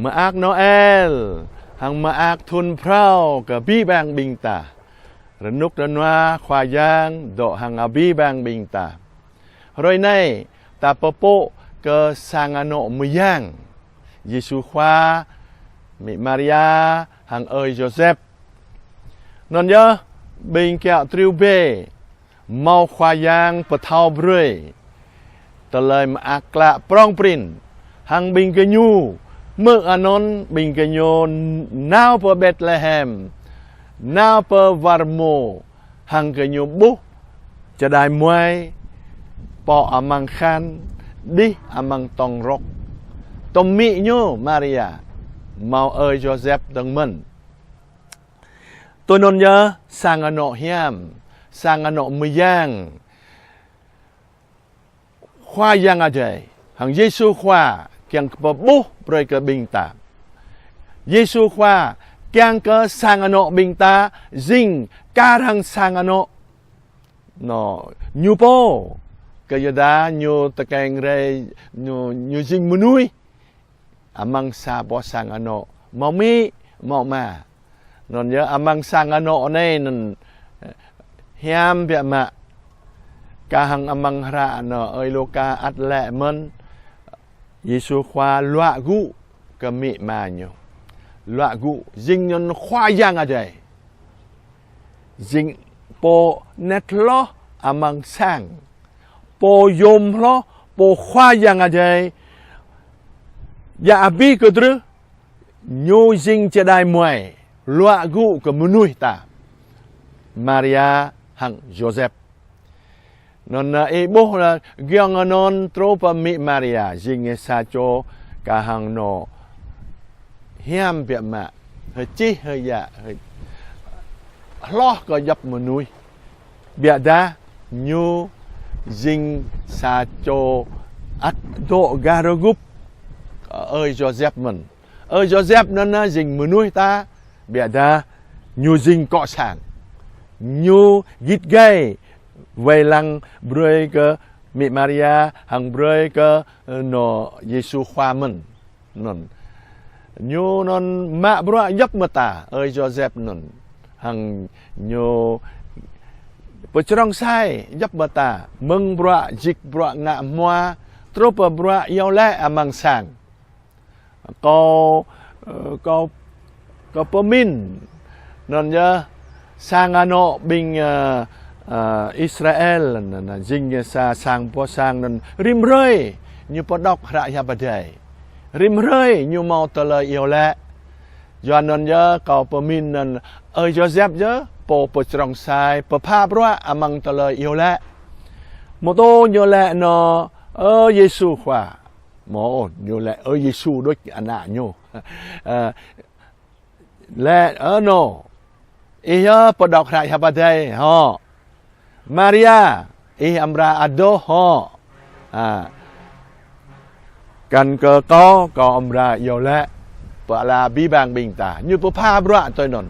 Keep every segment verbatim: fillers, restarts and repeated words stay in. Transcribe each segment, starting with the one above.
Mơak Noel, hăng mơak thun phrâo kơ abih bang ƀing ta. Rơnŭk rơnua Khua Yang dŏ hăng abih bang ƀing ta. Hrơi anai, ta pơpŭ kơ sang anŏ mơyang Yêsu Khua, Mĭ Maria, hăng ơi Yôsep. Anŭn yơh, ƀing kiăo triu bê, hmâo Khua Yang pơthâo brơi tơlơi mơak klă prong prin hăng ƀing gơñu. Mơ̆ng anŭn ƀing gơñu nao pơ Betlehem, nao pơ war rơmô, hăng gơñu ƀuh čơđai muai pŏk amăng khăn, đih amăng tŏng rơ̆k. Tơm amĭ ñu Maria, hmâo ơi Yôsep dơ̆ng mơ̆n. Tui anŭn yơh, sang anŏ hiam, sang anŏ mơyang Khua Yang Adai, hăng Yêsu Khua kiăng kơ pơƀuh brơi kơ ƀing ta. Yêsu Khua kiăng kơ sang anŏ ƀing ta jing kar hăng sang anŏ. Anŏ ñu pô, kơ yua dah ñu tơkeng rai, ñu, ñu jing mơnuih. Amăng sa boh sang anŏ, hmâo amĭ, hmâo ama. Anŭn yơh amăng sang anŏ anai anŭn, eh, hiam biă mă. Kah hăng amăng hră anŏ ơi Luka ăt laĭ mơ̆n, Yêsu Khua luă gŭ kơ amĭ ama ñu. Luă gŭ, jing anŭn Khua Yang Adai. Jing pô anet hloh amăng sang. Pô yôm hloh, pô Khua Yang Adai. Yua abih kơdrưh, ñu jing čơđai muai, luă gŭ kơ mơnuih ta. Maria hăng Yôsep. Anŭn, ơ, ih ƀuh lĕ giŏng anŭn truh pơ amĭ Maria, jing sa čô kah hăng anŏ hiam biă mă, hơčih hơjă, hơ-, hloh kơ djŏp mơnuih. Biă dah ñu jing sa čô ăt dŏ gah rơgŭp ơi Yôsep mơ̆n. Ơi Yôsep anŭn jing mơnuih ta, biă dah ñu jing kŏ sang. Ñu git gai wai lăng brơi kơ amĭ Maria hăng brơi kơ, ơ, anŏ Yêsu Khua mơ̆n. Anŭn. Ñu anŭn mă bruă djŏp mơta, ơi Yôsep anŭn. Hăng ñu pơčrong sai djŏp mơta, mơ̆ng bruă djik bruă ngă hmua, truh pơ bruă iâu laĭ amăng sang. Kâo, ơ, kâo, kâo pơmĭn. Anŭn yơh, sang anŏ ƀing, ơ, ơ, Israel, anŭn, anŭn, jing sa sang pô sang anŭn rĭm hrơi ñu pơđŏk hră hiăp Adai. Rĭm hrơi ñu hmâo tơlơi iâu laĭ. Yua anŭn yơh kâo pơmĭn anŭn ơi Yôsep yơh, pô pơčrong sai, pơpha bruă amăng tơlơi iâu laĭ. Mơ̆ tơl ñu laĭ anŏ, ơ Yêsu Khua. Mơ̆ ôh, ñu laĭ ơ Yêsu đôč ană ñu. Ơ, laĭ ơ anŏ. Ih yơh pơđŏk hră hiăp Adai hŏ. Maria, ih amra adoh hŏ. Ha. Kăn kơ kâo, kâo amra iâu laĭ. Pơ ala abih bang ƀing ta. Ñu pơpha bruă tui anŭn.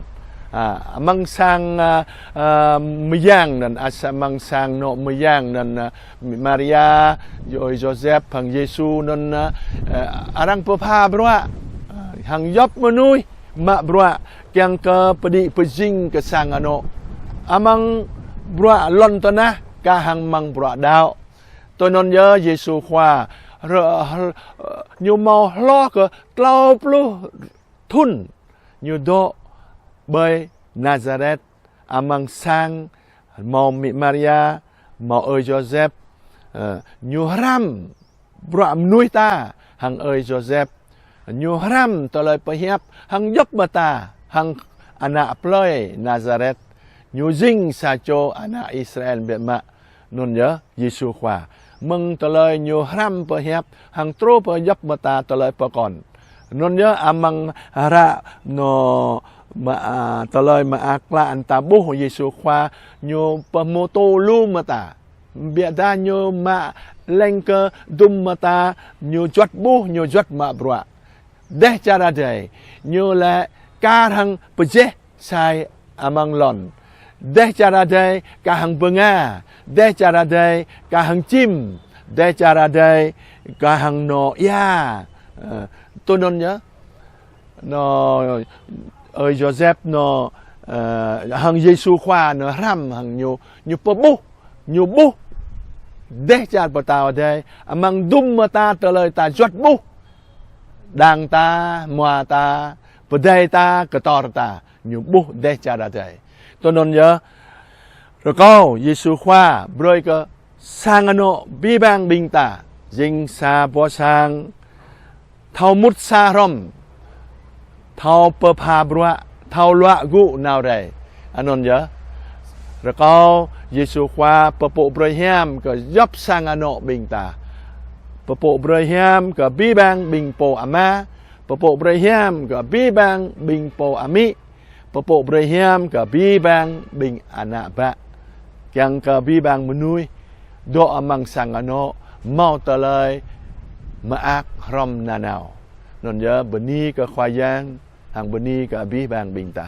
Ha. Amăng sang, ơ, ơ, mơyang anŭn, ơ, amăng sang anŏ mơyang anŭn, ơ, Maria, Yô-, Yôsep, hăng Yêsu anŭn, ơ, arăng pơpha bruă, ơ, hăng djŏp mơnuih mă bruă, kiăng kơ pơđĭ pơjing kơ sang anŏ. Amăng bruă lŏn tơnah, kah hăng amăng bruă đaŏ. Tui anŭn yơh Yêsu Khua, rơ-, ơ, ñu hmâo hloh kơ klâo pluh thŭn, ñu dŏ ƀơi Nazaret, amăng sang hmâo amĭ Maria, hmâo ơi Yôsep, ơ, ñu hrăm bruă mơnuih ta hăng ơi Yôsep, ñu hrăm tơlơi pơhiăp hăng djŏp mơta hăng ană plơi Nazaret, ñu jing sa čô ană Israel biă mă. Anŭn yơh Yêsu Khua. Mơ̆ng tơlơi ñu hrăm pơhiăp hăng truh pơ djŏp mơta tơlơi pơkŏn. Anŭn yơh amăng hră anŏ mơ-, a, tơlơi mơak klă anŭn ta ƀuh Yêsu Khua ñu pơhmutu lu mơta. Biă dah ñu mă leng kơ dŭm mơta, ñu juăt ƀuh, ñu juăt mă bruă. Dêh čar adai, ñu laĭ kar hăng pơjeh sai amăng lŏn. Dêh čar adai kar hăng bơnga. Dêh čar adai kar hăng čim. Dêh čar adai kar hăng anŏ ia. Ơ, tui anŭn yơh. Nô, ơi Yôsep nô, ơ, hăng Yêsu Khua nô hrăm hăng ñu, ñu pơƀuh, ñu ƀuh dêh čar pơtao adai, amăng dŭm mơta tơlơi ta juăt ƀuh, đang ta, hmua ta, pơdai ta, kơtor ta, ñu ƀuh dêh čar adai. Tui anŭn yơh, rơkâo Yêsu Khua brơi kơ sang anŏ abih bang ƀing ta, jing sa boh sang thâo mŭt sa hrŏm, thâo pơpha bruă, thâo luă gŭ nao rai. Anŭn yơh, rơkâo Yêsu Khua pơpŭ brơi hiam kơ djŏp sang anŏ ƀing ta. Pơpŭ brơi hiam kơ abih bang ƀing pô ama, pơpŭ brơi hiam kơ abih bang ƀing pô amĭ, pơpŭ brơi hiam kơ abih bang ƀing ană bă, kiăng kơ abih bang mơnuih dŏ amăng sang anŏ hmâo tơlơi mơak hrŏm nanao. Anŭn yơh, bơni kơ Khua Yang, hăng bơni kơ abih bang ƀing ta.